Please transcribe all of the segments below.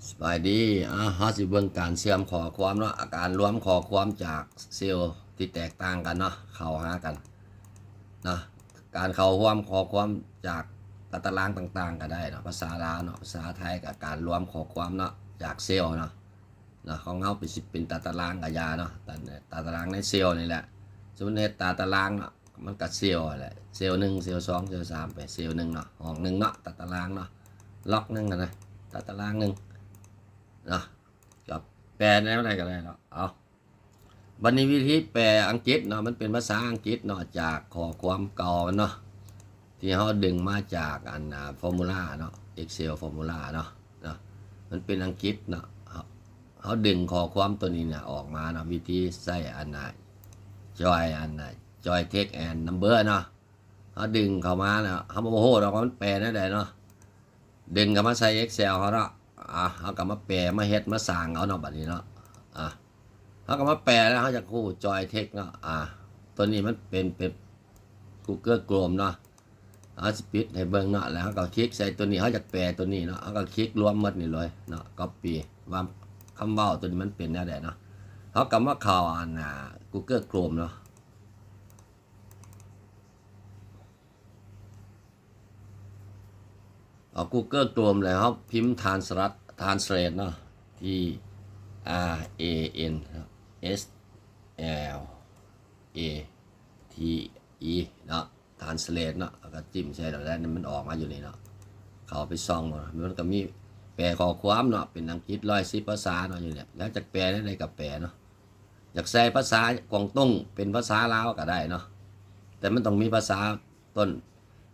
ສະບາຍດີ. ອ່າ ເຮົາຊິເບິ່ງການເຊື່ອມຂໍ້ຄວາມເນາະ, ການລວມຂໍ້ຄວາມຈາກເຊວທີ່ແຕກຕ່າງກັນເນາະ ເຂົ້າຫາກັນເນາະ. ການເຂົ້າຮ່ວມຂໍ້ຄວາມຈາກຕາຕະລາງຕ່າງໆກໍໄດ້ເນາະ, ພາສາລາວເນາະ, ພາສາໄທກໍການລວມຂໍ້ຄວາມເນາະ ຈາກເຊວເນາະ. ເນາະ ຂອງເຮົາເປັນ ຊິເປັນຕາຕະລາງກໍຢ່າເນາະ, ຕາ ຕາຕະລາງໃນເຊວນີ້ແຫຼະ. ສົມມຸດເຮັດຕາຕະລາງເນາະ, ມັນກໍເຊວຫັ້ນແຫຼະ, ເຊວໜຶ່ງ ເຊວສອງ ເຊວສາມ ໄປເຊວໜຶ່ງເນາະ, ຫ້ອງໜຶ່ງເນາະ, ຕາຕະລາງເນາະ, ລັອກໜຶ່ງຫັ້ນນະ, ຕາຕະລາງໜຶ່ງເນາະ, ກໍແປແນວໃດກໍໄດ້ເນາະ. ເອົາ ບັດນີ້ວິທີແປອັງກິດເນາະ, ມັນເປັນພາສາອັງກິດເນາະ, ຈາກຂໍ້ຄວາມເກົ່າມັນເນາະ ທີ່ເຮົາດຶງມາຈາກອັນ ອ່າ formula ເນາະ, Excel formula ເນາະ, ເນາະ, ມັນເປັນອັງກິດເນາະ. ເຮົາ ເຮົາດຶງຂໍ້ຄວາມຕົວນີ້ນະອອກມາເນາະ, ວິທີໃຊ້ອັນນະ join ອັນນະ join text and number ເນາະ. ເຮົາດຶງເຂົ້າມາແລ້ວ ເຮົາບໍ່ຮູ້ດອກວ່າມັນແປແນວໃດເນາະ, ດຶງເຂົ້າມາໃສ່ Excel ເຮົາເນາະ. ອ່າ ເຮົາກໍມາແປ ມາເຮັດ ມາສ້າງເອົາເນາະ ບັດນີ້ເນາະ. ອ່າ ເຮົາກໍມາແປແລ້ວ ເຮົາຢາກຮູ້ join text ເນາະ. ອ່າ ຕົວນີ້ມັນເປັນ ເປັນ Google Chrome ເນາະ, ເຮົາຊິປິດໃຫ້ເບິ່ງເນາະ. ແລ້ວເຮົາກໍຄລິກໃສ່ຕົວນີ້, ເຮົາຢາກແປຕົວນີ້ເນາະ, ເຮົາກໍຄລິກລວມໝົດນີ້ເລີຍເນາະ, copy ວ່າຄຳເວົ້າຕົວນີ້ມັນເປັນແນວໃດເນາະ. ເຮົາກໍມາເຂົ້າອັນ ອ່າ Google Chrome ເນາະ. ເອົາ Google Chrome ແລ້ວເຮົາພິມ Translate Translate ເນາະ, T R A N S L A T E ເນາະ, Translate ເນາະ, ແລ້ວກໍຈິ້ມໃສ່ ແລ້ວມັນອອກມາຢູ່ນີ້ເນາະ. ເຂົ້າໄປສ່ອງ ມັນກໍມີແປຂໍ້ຄວາມເນາະ, ເປັນອັງກິດ ຮ້ອຍສິບພາສາເນາະ ຢູ່ນີ້. ຢາກຈະແປແນວໃດກໍແປເນາະ, ຢາກໃສ່ພາສາກວາງຕຸ້ງ ເປັນພາສາລາວກໍໄດ້ເນາະ, ແຕ່ມັນຕ້ອງມີພາສາ ຕົ້ນ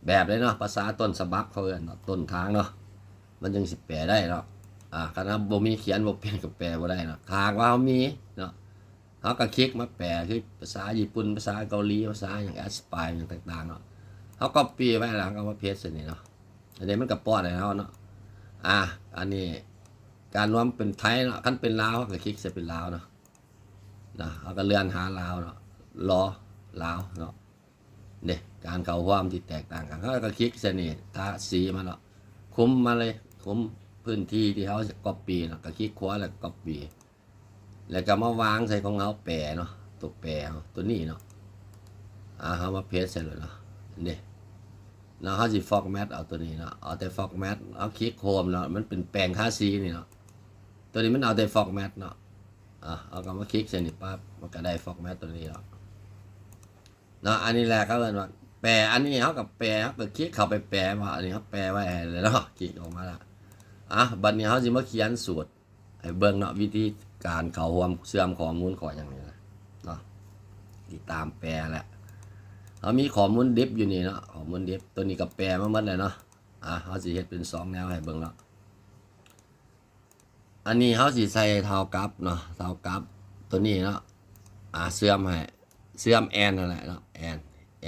ແບບເລີຍເນາະ, ພາສາຕົ້ນສະບັບເຂົາເອີ້ນເນາະ, ຕົ້ນທາງເນາະ, ມັນຈຶ່ງຊິແປໄດ້ເນາະ. ອ່າ ຄັນເຮົາບໍ່ມີ ຂຽນບໍ່ເປັນ ກໍແປບໍ່ໄດ້ເນາະ. ຖ້າຫາກວ່າເຮົາມີເນາະ, ເຮົາກໍຄລິກມາແປ ຄືພາສາຍີ່ປຸ່ນ, ພາສາເກົາຫຼີ, ພາສາຫຍັງ Aspire ຫຍັງຕ່າງໆເນາະ, ເຮົາ copy ໄວ້ ແລ້ວເຮົາກໍມາ paste ໃສ່ນີ້ເນາະ. ອັນນີ້ມັນກໍປ້ອນໃຫ້ເຮົາເນາະ. ອ່າ ອັນນີ້ການລວມເປັນໄທເນາະ, ຄັນເປັນລາວ ເຮົາກໍຄລິກໃສ່ເປັນລາວເນາະ, ນະ ເຮົາກໍເລື່ອນຫາລາວເນາະ, ລໍລາວເນາະ. ເດ້ ການເຂົ້າຮ່ວມທີ່ແຕກຕ່າງກັນ, ເຮົາກໍຄລິກໃສ່ນີ້ ທາສີມາເນາະ, ຄຸມມາເລີຍ, ຄຸມພື້ນທີ່ທີ່ເຮົາຈະ copy ເນາະ, ກໍຄລິກຂວາ ແລ້ວ copy ແລ້ວກໍມາວາງໃສ່ຂອງເຮົາ ແປເນາະ, ຕົວແປເຮົາຕົວນີ້ເນາະ. ອ່າ ເຮົາມາ paste ໃສ່ເລີຍເນາະ, ເດ້ເນາະ. ເຮົາຊິ format ເອົາຕົວນີ້ເນາະ, ເອົາແຕ່ format ເຮົາຄລິກ Chrome ເນາະ, ມັນເປັນແປງທາສີນີ້ເນາະ, ຕົວນີ້ມັນເອົາແຕ່ format ເນາະ. ອ່າ ເຮົາກໍມາຄລິກໃສ່ນີ້ປັບ ມັນກໍໄດ້ format ຕົວນີ້ເນາະ. ເນາະ ອັນນີ້ແຫຼະເຂົາເອີ້ນວ່າແປ. ອັນນີ້ເຮົາກໍແປ ເຮົາກໍຄລິກເຂົ້າໄປແປ ວ່າອັນນີ້ເຮົາແປໄວ້ໃຫ້ແລ້ວເນາະ, ຄລິກອອກມາແລ້ວ. ອ່ະ ບັດນີ້ເຮົາຊິມາຂຽນສູດໃຫ້ເບິ່ງເນາະ, ວິທີການເຂົ້າຮ່ວມເຊື່ອມຂໍ້ມູນ ຂໍ້ຫຍັງນີ້ນະເນາະ, ຕິດຕາມແປແຫຼະ. ເຮົາມີຂໍ້ມູນດິບຢູ່ນີ້ເນາະ, ຂໍ້ມູນດິບ ຕົວນີ້ກໍແປມາໝົດແລ້ວເນາະ. ອ່ະ ເຮົາຊິເຮັດເປັນສອງແນວໃຫ້ເບິ່ງເນາະ. ອັນນີ້ເຮົາຊິໃສ່ເທົ່າກັບເນາະ, ເທົ່າກັບຕົວນີ້ເນາະ, ອ່າ ເຊື່ອມໃຫ້ ເຊື່ອມ and ຫັ້ນແຫຼະເນາະ, and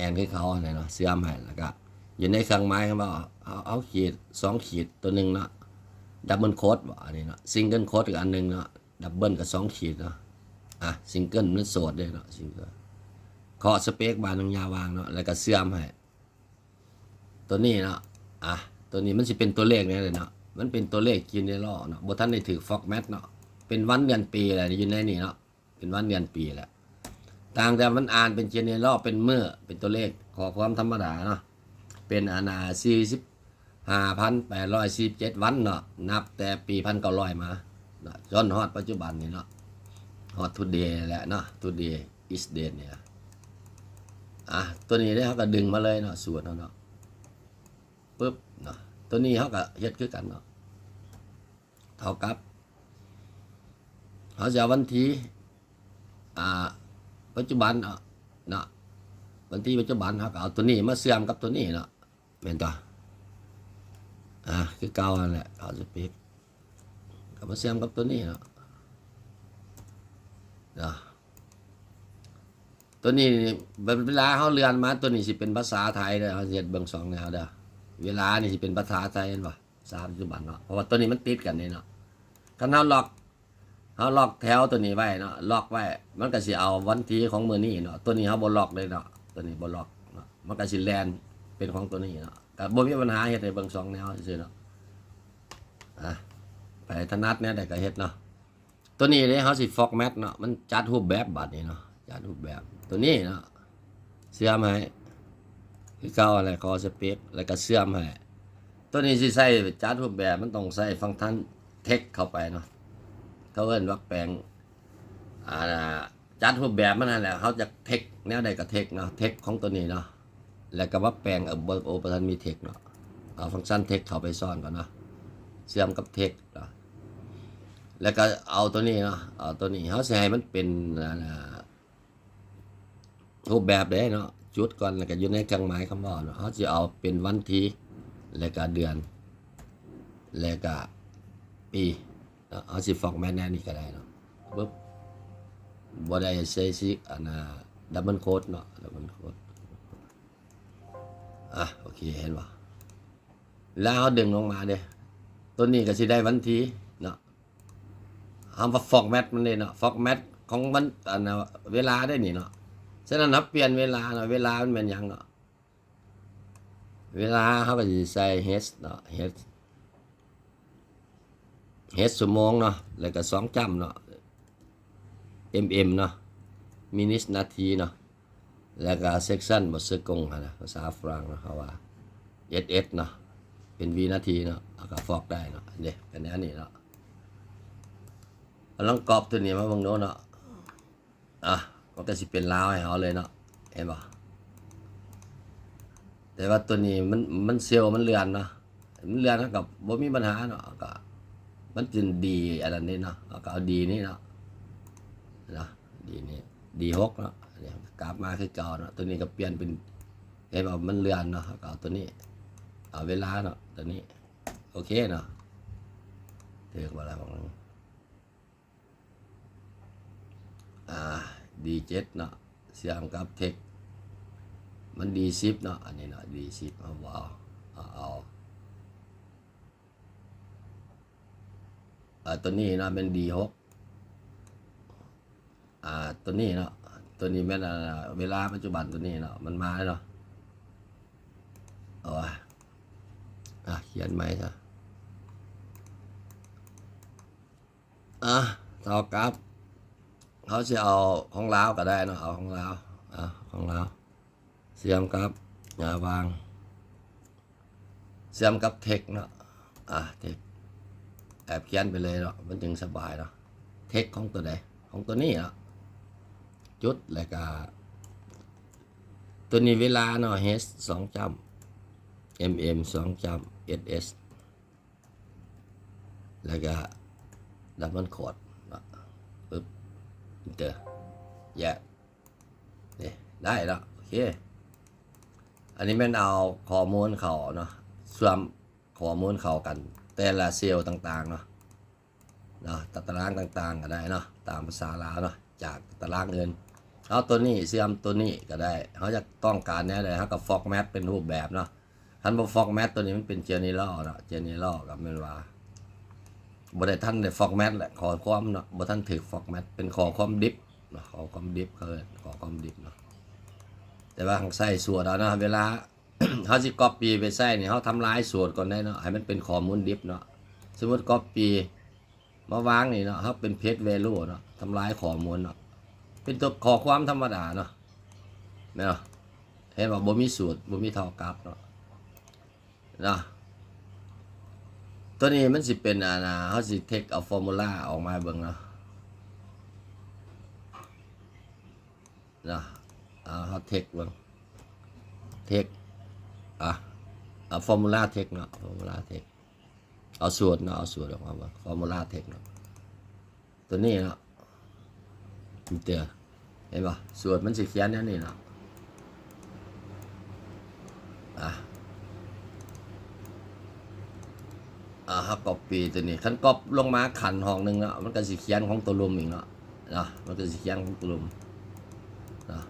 and ຄືເກົ່າຫັ້ນແຫຼະເນາະ, ເຊື່ອມໃຫ້. ແລ້ວກະຢູ່ໃນເຄື່ອງໝາຍຄຳວ່າເຮົາ ເຮົາຂີດສອງຂີດຕົວໜຶ່ງເນາະ, double quote ບໍ່ ອັນນີ້ເນາະ, single quote ກໍອັນໜຶ່ງເນາະ, double ກໍສອງຂີດເນາະ. ອ່າ single ມັນໂສດເດ້ເນາະ, single ເຄາະ space bar ໜຶ່ງຢ່າວາງເນາະ, ແລ້ວກໍເຊື່ອມໃຫ້ ຕົວນີ້ເນາະ. ອ່ະ ຕົວນີ້ມັນຊິເປັນຕົວເລກແນວໃດເນາະ, ມັນເປັນຕົວເລກ general ເນາະ, ບໍ່ທັນໄດ້ຖືກ format ເນາະ, ເປັນວັນເດືອນປີແຫຼະ ຢູ່ໃນນີ້ເນາະ, ເປັນວັນເດືອນປີແຫຼະ. ຕ່າງແຕ່ມັນອ່ານເປັນ general ເປັນມື້ ເປັນຕົວເລກຂໍ້ຄວາມທຳມະດາເນາະ, ເປັນອັນນ່າ ສີ່ສິບຫ້າພັນແປດຮ້ອຍສີ່ສິບເຈັດວັນເນາະ, ນັບແຕ່ປີພັນເກົ້າຮ້ອຍມາເນາະ ຈົນຮອດປັດຈຸບັນນີ້ເນາະ, ຮອດ today ແຫຼະເນາະ, today is date ນີ້ນະ. ອ່ະ ຕົວນີ້ເດ້ ເຮົາກໍດຶງມາເລີຍເນາະ, ສູດເຮົາເນາະ, ປຶບເນາະ. ຕົວນີ້ເຮົາກໍເຮັດຄືກັນເນາະ, ເທົ່າກັບ ເຮົາຈະເອົາວັນທີ ອ່າ ປັດຈຸບັນເນາະ, ເນາະ ວັນທີປັດຈຸບັນ ເຮົາກໍເອົາຕົວນີ້ມາເຊື່ອມກັບຕົວນີ້ເນາະ, ແມ່ນຕົວະ? ອ່າ ຄືເກົ່າຫັ້ນແຫຼະ, ເຮົາຈະປິດ ກໍມາເຊື່ອມກັບຕົວນີ້ເນາະ, ເນາະ. ຕົວນີ້ນີ້ ເວລາເຮົາເລື່ອນມາ ຕົວນີ້ຊິເປັນພາສາໄທເດີ, ເຮົາຊິເຮັດເບິ່ງສອງແນວເດີ. ເວລານີ້ຊິເປັນພາສາໄທ ເຫັນບໍ່? ພາສາປັດຈຸບັນເນາະ, ເພາະວ່າຕົວນີ້ມັນຕິດກັນນີ້ເນາະ. ຄັນເຮົາລັອກ ເຮົາລັອກແຖວຕົວນີ້ໄວ້ເນາະ, ລັອກໄວ້ ມັນກໍຊິເອົາວັນທີຂອງມື້ນີ້ເນາະ. ຕົວນີ້ເຮົາບໍ່ລັອກເລີຍເນາະ, ຕົວນີ້ບໍ່ລັອກເນາະ, ມັນກໍຊິແລ່ນເປັນຂອງຕົວນີ້ເນາະ. ກໍບໍ່ມີບັນຫາ, ເຮັດໃຫ້ເບິ່ງສອງແນວຊື່ໆເນາະ. ອ່ະ ໃຜ ຖະໜັດແນວໃດກໍເຮັດເນາະ. ຕົວນີ້ເດ້ ເຮົາຊິຟອກແມັດເນາະ ມັນຈັດຮູບແບບບາດນີ້ເນາະ ຈັດຮູບແບບ ຕົວນີ້ເນາະ ເຊື່ອມໃຫ້ຄືເກົ່າແຫຼະ ຂໍສະເປັກ ແລ້ວກໍເຊື່ອມໃຫ້. ຕົວນີ້ຊິໃຊ້ຈັດຮູບແບບ ມັນຕ້ອງໃສ່ຟັງຊັນເທັກເຂົ້າໄປເນາະ ເຂົາເອີ້ນວ່າແປງ ອ່າ ຈັດຮູບແບບມັນຫັ້ນແຫຼະ ເຮົາຈະເທັກແນວໃດກໍເທັກເນາະ ເທັກຂອງຕົວນີ້ເນາະ ແລ້ວກໍມາແປງ ເອີ ບໍ່ ໂອ້ ບໍ່ທັນມີເທັກເນາະ ເອົາຟັງຊັນເທັກເຂົ້າໄປຊ້ອນກ່ອນເນາະ ເຊື່ອມກັບເທັກເນາະ ແລ້ວກໍເອົາຕົວນີ້ເນາະ ເອົາຕົວນີ້ ເຮົາຊິໃຫ້ມັນເປັນ ອ່າ ຮູບແບບເດ້ເນາະ ຈຸດກ່ອນ ແລ້ວກໍຢູ່ໃນເຄື່ອງໝາຍຄຳເວົ້າເນາະ ເຮົາຊິເອົາເປັນວັນທີ ແລ້ວກໍເດືອນ ແລ້ວກໍປີ ເນາະ ເຮົາຊິຟອກແມັດແນວນີ້ກໍໄດ້ເນາະ ປຶບ ບໍ່ໄດ້ໃສ່ຊິ ອັນນ່າ ດັບເບິນໂຄດເນາະ ດັບເບິນໂຄດ ອ່ະ ໂອເຄ ເຫັນບໍ່ ແລ້ວເຮົາດຶງລົງມາເດ້ ຕົວນີ້ກໍຊິໄດ້ວັນທີເນາະ ເຮົາມາຟອກແມັດມັນເດ້ເນາະ ຟອກແມັດຂອງມັນ ອັນນ່າ ເວລາໄດ້ນີ້ເນາະ ສະນັ້ນເຮົາປ່ຽນເວລາເນາະ ເວລາມັນແມ່ນຫຍັງເນາະ ເວລາເຮົາກໍຊິໃສ່ເຮດເນາະ ເຮດ ເຮດຊົ່ວໂມງເນາະ ແລ້ວກໍສອງຈ້ຳເນາະ ເອັມເອັມເນາະ ມິນິດ ນາທີເນາະ ແລ້ວກໍເຊັກຊັນ ເຊິ່ງກົງຫັ້ນນະ ພາສາຝຣັ່ງເນາະ ເຮົາວ່າເອັສເອັສເນາະ ເປັນວິນາທີເນາະ ເຮົາກໍຟອກໄດ້ເນາະ ເດ້ ກໍແນວນີ້ເນາະ ລອງກອບຕົວນີ້ມາເບິ່ງດູເນາະ. ອ່ະ ມັນກໍຊິເປັນລາວໃຫ້ເຮົາເລີຍເນາະ ເຫັນບໍ່ ແຕ່ວ່າຕົວນີ້ມັນ ມັນເຊວ ມັນເລື່ອນເນາະ ມັນເລື່ອນ ເຮົາກໍບໍ່ມີບັນຫາເນາະ ກໍມັນເປັນດີອັນນັ້ນນີ້ເນາະ ເຮົາກໍເອົາດີນີ້ເນາະ ເນາະ ດີນີ້ ດີຫົກເນາະ ອັນນີ້ກໍກັບມາຄືເກົ່າເນາະ ຕົວນີ້ກໍປ່ຽນເປັນ ເຫັນບໍ່ ມັນເລື່ອນເນາະ ເຮົາກໍເອົາຕົວນີ້ ເອົາເວລາເນາະ ຕົວນີ້ ໂອເຄເນາະ ຖືກບໍ່ລະ ອ່າ ດີເຈັດເນາະ ເຊື່ອມກັບເທັກ ມັນດີສິບເນາະ ອັນນີ້ເນາະ ດີສິບ ເຮົາບໍ່ເອົາ ເອົາ ເອົາ ອ່າ ຕົວນີ້ເນາະ ແມ່ນດີຫົກ ອ່າ ຕົວນີ້ເນາະ ຕົວນີ້ແມ່ນ ອ່າ ເວລາປັດຈຸບັນຕົວນີ້ເນາະ ມັນມາແລ້ວເນາະ ເອົາ ອ່າ ຂຽນໃໝ່ຊະ ອ່ະ ເທົ່າກັບ ເຮົາຊິເອົາຂອງລາວກໍໄດ້ເນາະ ເອົາຂອງລາວ ອ່ະ ຂອງລາວ ເຊື່ອມກັບ ອ່າ ຫວ່າງ ເຊື່ອມກັບເທັກເນາະ ອ່າ ເທັກ ແອບຂຽນໄປເລີຍເນາະ ມັນຈຶ່ງສະບາຍເນາະ ເທັກຂອງຕົວໃດ ຂອງຕົວນີ້ເນາະ ຈຸດ ແລ້ວກະ ຕົວນີ້ເວລາເນາະ ເຮດສອງຈ້ຳ ເອັມເອັມສອງຈ້ຳ ເອັສເອັສ ແລ້ວກະດັບເບິນໂຄດເນາະ ປຶບ ເອັນເຕີ ແຍກ ນີ້ ໄດ້ແລ້ວ ໂອເຄ ອັນນີ້ແມ່ນເອົາຂໍ້ມູນເຂົ້າເນາະ ເຊື່ອມຂໍ້ມູນເຂົ້າກັນ ແຕ່ລະເຊວຕ່າງໆເນາະ ເນາະ ຕາຕະລາງຕ່າງໆກໍໄດ້ເນາະ ຕາມພາສາລາວເນາະ ຈາກຕາຕະລາງອື່ນ ເອົາຕົວນີ້ເຊື່ອມຕົວນີ້ກໍໄດ້ ເຮົາຢາກຕ້ອງການແນວໃດ ເຮົາກໍຟອກແມັດເປັນຮູບແບບເນາະ ຄັນບໍ່ຟອກແມັດຕົວນີ້ມັນເປັນເຈເນຣອລເນາະ ເຈເນຣອລກໍແມ່ນວ່າ ບໍ່ໄດ້ ທັນໄດ້ຟອກແມັດແຫຼະ ຂໍ້ຄວາມເນາະ ບໍ່ທັນຖືກຟອກແມັດ ເປັນຂໍ້ຄວາມດິບເນາະ ຂໍ້ຄວາມດິບ ເຂົາເອີ້ນຂໍ້ຄວາມດິບເນາະ ແຕ່ວ່າໃຊ້ສວດເອົາເນາະ ເວລາເຮົາຊິກັອບປີ້ໄປໃຊ້ນີ້ ເຮົາທຳລາຍສວດກ່ອນໄດ້ເນາະ ໃຫ້ມັນເປັນຂໍ້ມູນດິບເນາະ ສົມມຸດກັອບປີ້ ມາວາງນີ້ເນາະ ເຮົາເປັນເພຈແວລູເນາະ ທຳລາຍຂໍ້ມູນເນາະ ເປັນຕົວຂໍ້ຄວາມທຳມະດາເນາະ ແມ່ນບໍ່ ເຫັນບໍ່ ບໍ່ມີສູດ ບໍ່ມີເທົ່າກັບເນາະ ເນາະ ຕົວນີ້ມັນຊິເປັນ ອັນນ່າ ເຮົາຊິເທັກເອົາຟໍມູລາອອກມາໃຫ້ເບິ່ງເນາະ ເນາະ ເອົາ ເຮົາເທັກເບິ່ງ ເທັກ ອ່ະ ເອົາຟໍມູລາເທັກເນາະ ຟໍມູລາເທັກ ເອົາສູດເນາະ ເອົາສູດອອກມາເບິ່ງ ຟໍມູລາເທັກເນາະ ຕົວນີ້ເນາະ ເຕີ ເຫັນບໍ່ ສູດມັນຊິຂຽນແນວນີ້ເນາະ ອ່ະ ອ່າ ເຮົາກັອບປີ້ຕົວນີ້ ຄັນກັອບລົງມາຂັ້ນຫ້ອງໜຶ່ງເນາະ ມັນກໍຊິຂຽນຂອງຕົວລຸ່ມອີກເນາະ ເນາະ ມັນກໍຊິຂຽນຂອງຕົວລຸ່ມເນາະ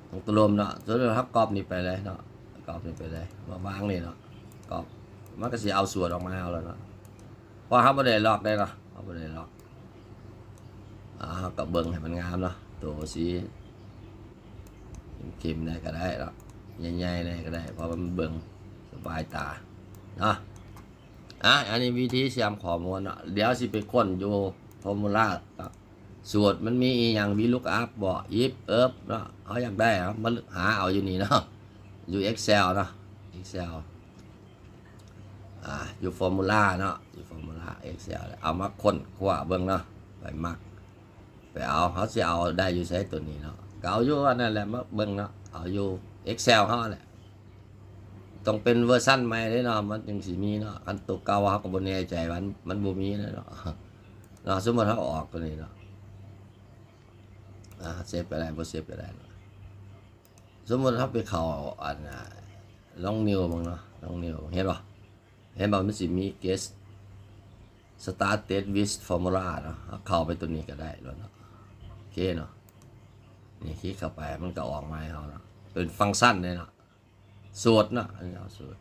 ຂອງຕົວລຸ່ມເນາະ ຕົວລຸ່ມເຮົາກັອບນີ້ໄປເລີຍເນາະ ກັອບນີ້ໄປເລີຍ ມາວາງນີ້ເນາະ ກັອບ ມັນກໍຊິເອົາສວດອອກມາເອົາແລ້ວເນາະ ເພາະເຮົາບໍ່ໄດ້ລັອກເດ້ເນາະ ເຮົາບໍ່ໄດ້ລັອກ ອ່າ ເຮົາກໍເບິ່ງໃຫ້ມັນງາມເນາະ ໂຕສີເຂັ້ມໆແດ່ກໍໄດ້ເນາະ ໃຫຍ່ໆແດ່ກໍໄດ້ ເພາະວ່າມັນເບິ່ງສະບາຍຕາເນາະ ອ່ະ ອັນນີ້ວິທີເຊື່ອມຂໍ້ມູນເນາະ. ດຽວຊິໄປຄົ້ນຢູ່ຟໍມູລາເນາະ ສູດມັນມີອີ່ຫຍັງ VLOOKUP ບໍ IF IF ເນາະ ເຮົາຢາກໄດ້ ເຮົາມາຫາເອົາຢູ່ນີ້ເນາະ ຢູ່ Excel ເນາະ Excel ອ່າ ຢູ່ຟໍມູລາເນາະ ຢູ່ຟໍມູລາ Excel ເອົາມາຄົ້ນຄວ້າເບິ່ງເນາະ ໄປມັກ ໄປເອົາ ເຮົາຊິເອົາໄດ້ຢູ່ໃສໂຕນີ້ເນາະ ກໍເອົາຢູ່ອັນນັ້ນແຫຼະ ມາເບິ່ງເນາະ ເອົາຢູ່ Excel ເຮົາແຫຼະ. ຕ້ອງເປັນເວີຊັນໃໝ່ເດ້ເນາະ ມັນຈຶ່ງຊິມີເນາະ ອັນໂຕເກົ່າເຮົາກໍບໍ່ແນ່ໃຈວ່າມັນ ມັນບໍ່ມີແລ້ວເນາະ ເນາະ. ສົມມຸດເຮົາອອກໂຕນີ້ເນາະ ອ່າ ເຊບກໍໄດ້ ບໍ່ເຊບກໍໄດ້ເນາະ. ສົມມຸດເຮົາໄປເຂົ້າອັນ ອ່າ ລອງ New ເບິ່ງເນາະ ລອງ New ເຫັນບໍ່ ເຫັນບໍ່ ມັນຊິມີ Get Started with Formula ເນາະ ເຮົາເຂົ້າໄປໂຕນີ້ກໍໄດ້ໂລດເນາະ ໂອເຄເນາະ. ນີ້ ຄລິກເຂົ້າໄປ ມັນກໍອອກມາໃຫ້ເຮົາເນາະ ເປັນຟັງຊັນເດ້ເນາະ ສູດເນາະ ອັນນີ້ເອົາສູດ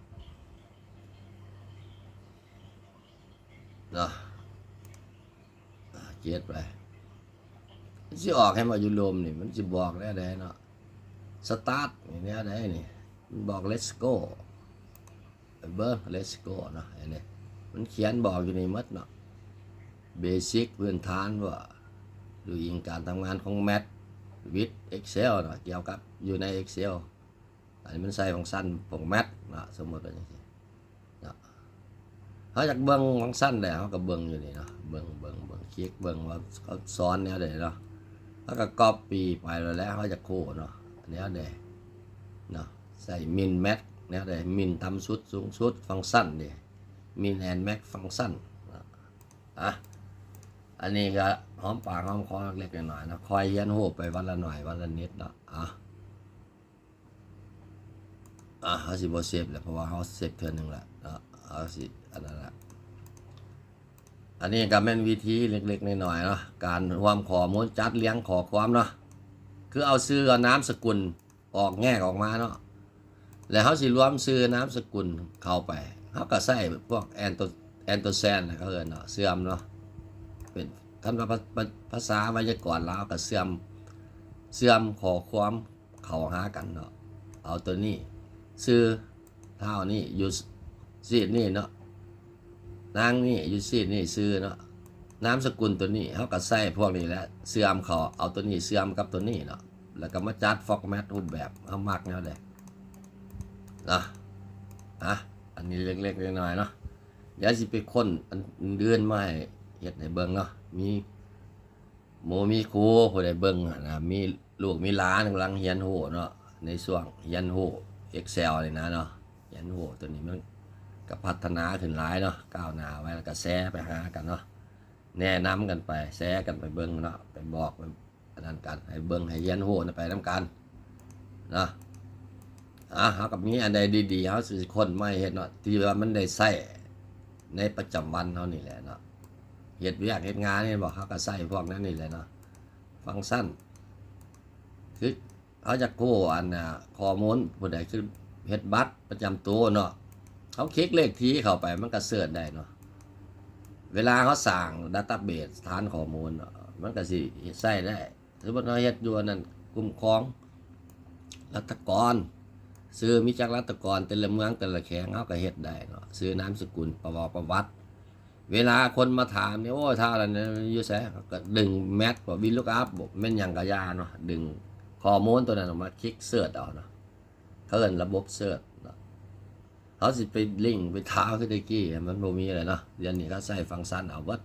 ເນາະ ອ່າ Get ໄປ ມັນຊິອອກໃຫ້ມາຢູ່ລຸ່ມນີ້ ມັນຊິບອກແນວໃດເນາະ Start ນີ້ແນວໃດນີ້ ມັນບອກ Let's go ໄປເບິ່ງ Let's go ເນາະ ອັນນີ້ມັນຂຽນບອກຢູ່ນີ້ໝົດເນາະ Basic ພື້ນຖານ ວ່າໂດຍອີງການທຳງານຂອງ Math with Excel ເນາະ ກ່ຽວກັບຢູ່ໃນ Excel ອັນນີ້ມັນໃຊ້ຟັງຊັນຂອງ Math ເນາະ ສົມມຸດວ່າຈັ່ງຊີ້ເນາະ ເຮົາຢາກເບິ່ງຟັງຊັນໃດ ເຮົາກໍເບິ່ງຢູ່ນີ້ເນາະ ເບິ່ງ ເບິ່ງ ເບິ່ງ ຄລິກເບິ່ງວ່າເຂົາສອນແນວໃດເນາະ ເຮົາກໍ Copy ໄປໂລດແຫຼະ ເຮົາຢາກຮູ້ເນາະ ແນວໃດເນາະ ໃສ່ Min Max ແນວໃດ Min ຕ່ຳສຸດ ສູງສຸດ ຟັງຊັນເດ້ Min and Max ຟັງຊັນເນາະ. ອ່ະ ອັນນີ້ກໍຫອມປາກຫອມຄໍເລັກໆນ້ອຍໆເນາະ ຄ່ອຍຮຽນຮູ້ໄປວັນລະໜ້ອຍວັນລະນິດເນາະ ອ່ະ ອ່າ ເຮົາຊິບໍ່ເຊບແລ້ວ ເພາະວ່າເຮົາເຊບເທື່ອໜຶ່ງແລ້ວເນາະ ເຮົາຊິອັນນັ້ນລະ. ອັນນີ້ກໍແມ່ນວິທີເລັກໆນ້ອຍໆເນາະ ການລວມຂໍ້ມູນ ຈັດລຽງຂໍ້ຄວາມເນາະ ຄືເອົາຊື່ ເອົານາມສະກຸນອອກ ແຍກອອກມາເນາະ ແລ້ວເຮົາຊິລວມຊື່ນາມສະກຸນເຂົ້າໄປ ເຮົາກໍໃຊ້ພວກ Anto- Antosan ນະ ເຂົາເອີ້ນເນາະ ເຊື່ອມເນາະ ເປັນ ຄັນວ່າພາ- ພາ- ພາສາໄວຍາກອນລາວກໍເຊື່ອມ ເຊື່ອມຂໍ້ຄວາມ ເຂົ້າຫາກັນເນາະ ເອົາໂຕນີ້ຊື່ທ້າວນີ້ຢູ່ຊີດນີ້ເນາະ ນາງນີ້ຢູ່ຊີດນີ້ຊື່ເນາະ ນາມສະກຸນໂຕນີ້ ເຮົາກໍໃຊ້ພວກນີ້ແຫຼະເຊື່ອມເຂົ້າ ເອົາໂຕນີ້ເຊື່ອມກັບໂຕນີ້ເນາະ ແລ້ວກໍມາຈັດ format ຮູບແບບເຮົາມັກແນວໃດເນາະ. ອ່ະ ອັນນີ້ເລັກໆນ້ອຍໆເນາະ ດຽວຊິໄປຄົ້ນອັນອື່ນມາໃຫ້ເຮັດໃຫ້ເບິ່ງເນາະ ມີ ໝູ່ມີຄູ່ຜູ້ໃດເບິ່ງຫັ້ນນະ ມີລູກມີຫຼານກຳລັງຮຽນຮູ້ເນາະ ໃນຊ່ວງຮຽນຮູ້ Excel ນີ້ນະເນາະ ຮຽນຮູ້ໂຕນີ້ມັນກໍພັດທະນາຂຶ້ນຫຼາຍເນາະ ກ້າວໜ້າໄວ ແລ້ວກໍແຊໄປຫາກັນເນາະ ແນະນຳກັນໄປ ແຊກັນໄປເບິ່ງເນາະ ໄປບອກ ໄປອັນນັ້ນກັນ ໃຫ້ເບິ່ງໃຫ້ຮຽນຮູ້ນຳ ໄປນຳກັນເນາະ. ອ່າ ເຮົາກໍມີອັນໃດດີໆ ເຮົາຊິຄົ້ນມາເຮັດເນາະ ທີ່ວ່າມັນໄດ້ໃຊ້ໃນປະຈຳວັນເຮົານີ້ແຫຼະເນາະ ເຮັດວຽກເຮັດງານ ເຫັນບໍ່ ເຮົາກໍໃຊ້ພວກນັ້ນນີ້ແຫຼະເນາະ. ຟັງຊັນ ຄືເຮົາຢາກຮູ້ອັນ ອ່າ ຂໍ້ມູນຜູ້ໃດ ຄືເຮັດບັດປະຈຳໂຕເນາະ ເຮົາຄລິກເລກທີເຂົ້າໄປ ມັນກໍເສີດໄດ້ເນາະ. ເວລາເຮົາສ້າງ database ຖານຂໍ້ມູນເນາະ ມັນກໍຊິໃຊ້ໄດ້. ສົມມຸດເຮົາເຮັດຢູ່ອັນນັ້ນ ຄຸ້ມຄອງລັດຖະກອນ ຊື່ມີຈັກລັດຖະກອນ ແຕ່ລະເມືອງແຕ່ລະແຂວງ ເຮົາກໍເຮັດໄດ້ເນາະ ຊື່ນາມສະກຸນ ປະຫວັດ ປະຫວັດ. ເວລາຄົນມາຖາມນີ້ ໂອ້ຍ ທ້າວນັ້ນຢູ່ໃສ ເຮົາກໍດຶງ Math ບໍ VLOOKUP ບໍ ແມ່ນຫຍັງກໍຢ່າເນາະ ດຶງຂໍ້ມູນໂຕນັ້ນອອກມາ ຄລິກເສີດເອົາເນາະ ເຂົາເອີ້ນລະບົບເສີດເນາະ. ເຮົາຊິໄປລິງໄປຖາມຄືແຕ່ກີ້ ມັນບໍ່ມີແລ້ວເນາະ ດຽວນີ້ເຂົາໃຊ້ຟັງຊັນເອົາເບິດ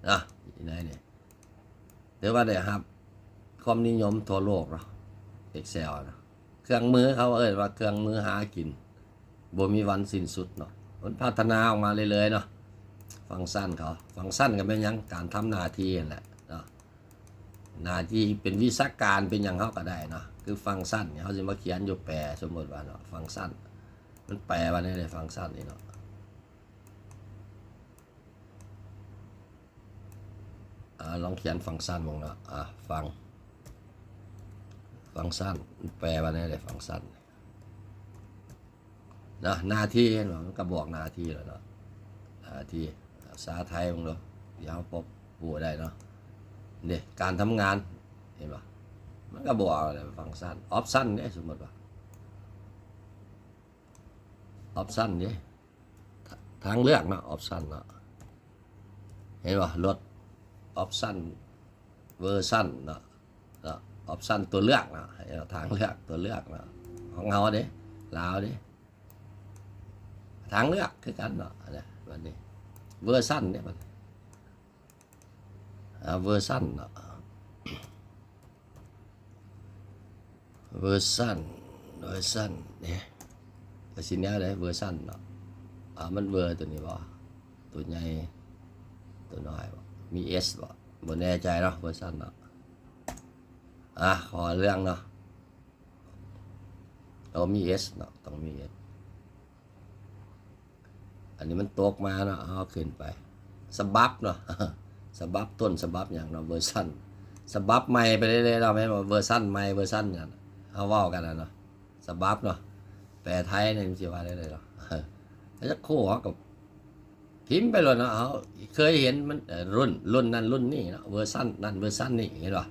ເນາະ ຢູ່ໃນນີ້. ຖືວ່າໄດ້ຮັບຄວາມນິຍົມທົ່ວໂລກເນາະ Excel ນະ ເຄື່ອງມື ເຂົາເອີ້ນວ່າເຄື່ອງມືຫາກິນ ບໍ່ມີວັນສິ້ນສຸດເນາະ ມັນພັດທະນາອອກມາເລື້ອຍໆເນາະ ຟັງຊັນເຂົາ. ຟັງຊັນກໍແມ່ນຫຍັງ? ການທຳໜ້າທີ່ຫັ້ນແຫຼະເນາະ ໜ້າທີ່ເປັນວິຊາການ ເປັນຫຍັງເຮົາກໍໄດ້ເນາະ ຄືຟັງຊັນນີ້ ເຮົາຊິມາຂຽນຢູ່ແປ ສົມມຸດວ່າເນາະ ຟັງຊັນ ມັນແປວ່າແນວໃດ ຟັງຊັນນີ້ເນາະ. ອ່າ ລອງຂຽນຟັງຊັນເບິ່ງເນາະ ອ່າ ຟັງ ຟັງຊັນ ແປວ່າແນວໃດ ຟັງຊັນເນາະ ໜ້າທີ່ ເຫັນບໍ່ ມັນກໍບອກໜ້າທີ່ແລ້ວເນາະ ໜ້າທີ່ ພາສາໄທເບິ່ງເນາະ ດຽວເຮົາພົບຜູ້ໃດເນາະ ເດ້ ການທຳງານ ເຫັນບໍ່ ມັນກໍບອກແລ້ວ ຟັງຊັນ ອອບຊັນເດ້ ສົມມຸດວ່າ ອອບຊັນເດ້ ທາງເລືອກເນາະ ອອບຊັນເນາະ ເຫັນບໍ່? ລົດ ອອບຊັນ ເວີຊັນເນາະ ເນາະ ອອບຊັນ ຕົວເລືອກເນາະ ໃຫ້ເຮົາທາງເລືອກ ຕົວເລືອກເນາະ ຂອງເຮົາເດ້ ລາວເດ້ ທາງເລືອກຄືກັນເນາະ ອັນນີ້ ບັດນີ້ ເວີຊັນເດ້ ບັດນີ້ ອ່າ ເວີຊັນເນາະ ເວີຊັນ ເວີຊັນເດ້ ກະຊິແນວໃດ ເວີຊັນເນາະ ອ່າ ມັນເວີຕົວນີ້ບໍ່? ຕົວໃຫຍ່ ຕົວນ້ອຍບໍ່? ມີເອັສບໍ່? ບໍ່ແນ່ໃຈເນາະ ເວີຊັນເນາະ ອ່າ ຂໍເລື່ອງເນາະ ໂອ ມີເອັສເນາະ ຕ້ອງມີເອັສ ອັນນີ້ມັນຕົກມາເນາະ ເຮົາຂຶ້ນໄປ ສະບັບເນາະ ສະບັບ ຕົ້ນສະບັບຫຍັງເນາະ ເວີຊັນ ສະບັບໃໝ່ໄປເລື້ອຍໆເນາະ ແມ່ນບໍ່? ເວີຊັນໃໝ່ ເວີຊັນຫຍັງ ເຮົາເວົ້າກັນນະເນາະ ສະບັບເນາະ ແປໄທນີ້ມັນຊິວ່າແນວໃດເນາະ ເຮົາຈັກຮູ້ ເຮົາກໍພິມໄປໂລດເນາະ ເຮົາເຄີຍເຫັນມັນ ເອີ ລຸ້ນ ລຸ້ນນັ້ນລຸ້ນນີ້ເນາະ ເວີຊັນນັ້ນເວີຊັນນີ້ ເຫັນບໍ່?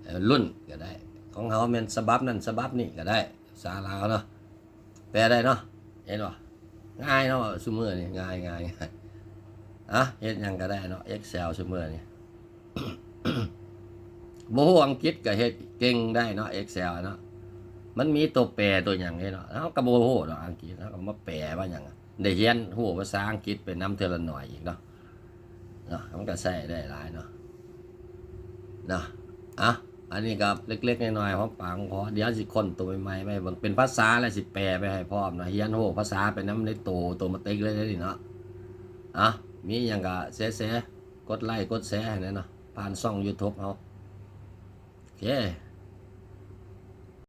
ເອີ ລຸ້ນກໍໄດ້ ຂອງເຮົາແມ່ນສະບັບນັ້ນສະບັບນີ້ກໍໄດ້ ພາສາລາວເນາະ ແປໄດ້ເນາະ ເຫັນບໍ່? ງ່າຍເນາະ ຊຸມື້ນີ້ ງ່າຍໆ ອ່ະ ເຮັດຫຍັງກໍໄດ້ເນາະ ເອັກເຊວ ຊຸມື້ນີ້ ບໍ່ຮູ້ອັງກິດກໍເຮັດເກັ່ງໄດ້ເນາະ ເອັກເຊວເນາະ ມັນມີຕົວແປຕົວຫຍັງເດ້ເນາະ ເຮົາກໍບໍ່ຮູ້ດອກອັງກິດ ເຮົາກໍມາແປວ່າຫຍັງ ໄດ້ຮຽນຮູ້ພາສາອັງກິດໄປນຳເທື່ອລະໜ້ອຍອີກເນາະ ເນາະ ມັນກໍໃຊ້ໄດ້ຫຼາຍເນາະ ເນາະ ອ່ະ ອັນນີ້ກໍເລັກໆນ້ອຍໆ ຫອມປາກຫອມຄໍ ດຽວຊິຄົ້ນໂຕໃໝ່ໆ ມາເບິ່ງ ເປັນພາສາແລ້ວຊິແປໄປໃຫ້ພ້ອມເນາະ ຮຽນຮູ້ພາສາໄປນຳໃນໂຕ ໂຕມາຕິກເລີຍເດ້ນີ້ເນາະ ອ່ະ ມີຫຍັງກໍແຊໆ ກົດໄລກົດແຊໃຫ້ແດ່ເນາະ ຜ່ານຊ່ອງຢູທູບເຮົາ ໂອເຄ